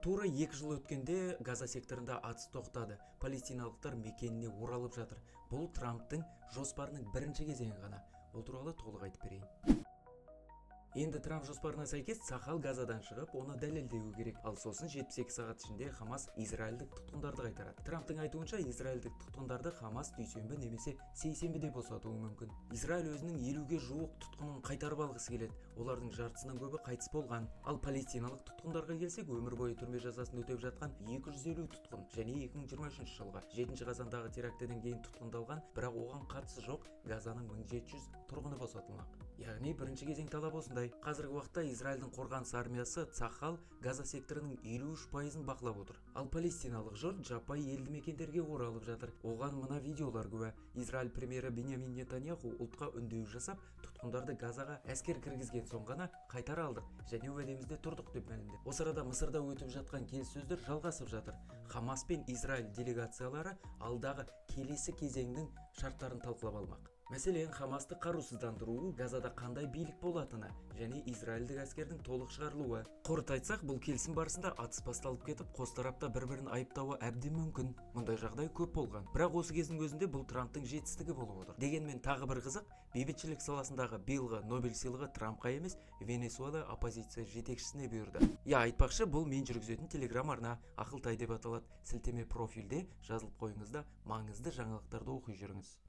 Тура 2 жыл өткенде Газа секторында атыс тоқтады. Палестиналықтар мекеніне оралып жатыр. Бұл Трамптың жоспарының бірінші кезеңі ғана. Ол туралы толық айтып берейін. Енді Трамп жоспарына сәйкес, Цахал Газадан шығып, оны дәлелдеуі керек. Ал сосын 72 сағат ішінде Хамас израильдік тұтқындарды қайтарады. Трамптың айтуынша, израильдік тұтқындарды Хамас дүйсенбі немесе сейсенбіде босатуы мүмкін. Израиль өзінің 50-ге жуық тұтқынын қайтарып алғысы келеді. Олардың жартысынан көбі қайтыс болған. Ал палестиналық тұтқындарға келсек, өмір бойы түрме жазасын өтеп жатқан 250 тұтқын және 2023 жылғы 7 қазандағы терактіден кейін тұтқындалған, бірақ оған қатысы жоқ Газаның 1700 тұрғыны босатылмақ. Яғни бірінші кезең талабы осындай. Қазіргі уақытта Израильдің қорғаныс армиясы Цахал Газа секторының 53%-ын бақылап отыр. Ал палестиналық жұрт жаппай елді мекендерге оралып жатыр. Оған мына видеолар куә. Израиль премьері Беньямин Нетаньяху ұлтқа үндеу жасап, тұтқындарды Газаға әскер кіргізген соң ғана қайтара алдық және уәдемізде тұрдық деп мәлімдеді. Осы арада Мысырда өтіп жатқан келіссөздер жалғасып жатыр. Хамас пен Израиль делегациялары алдағы келесі кезеңнің шарттарын талқылап алмақ. Мәселен, Хамасты қарусыздандыру, Газада қандай билік болатыны және израильдік әскердің толық шығарылуы. Қорыта айтсақ, бұл келісім барысында атыс басталып кетіп, қос тарапта бір бірін айыптауы әбден мүмкін. Мұндай жағдай көп болған. Бірақ осы кездің өзінде бұл Трамптың жетістігі болып отыр. Дегенмен тағы бір қызық: бейбітшілік саласындағы биылғы Нобель сыйлығы Трампқа емес, Венесуэла оппозиция жетекшісіне бұйырды. Иә, айтпақшы, бұл мен жүргізетін телеграм арна Ақылтай деп аталады. Сілтеме профильде, жазылып қойыңыз да, маңызды жаңалықтарды оқи жүріңіз.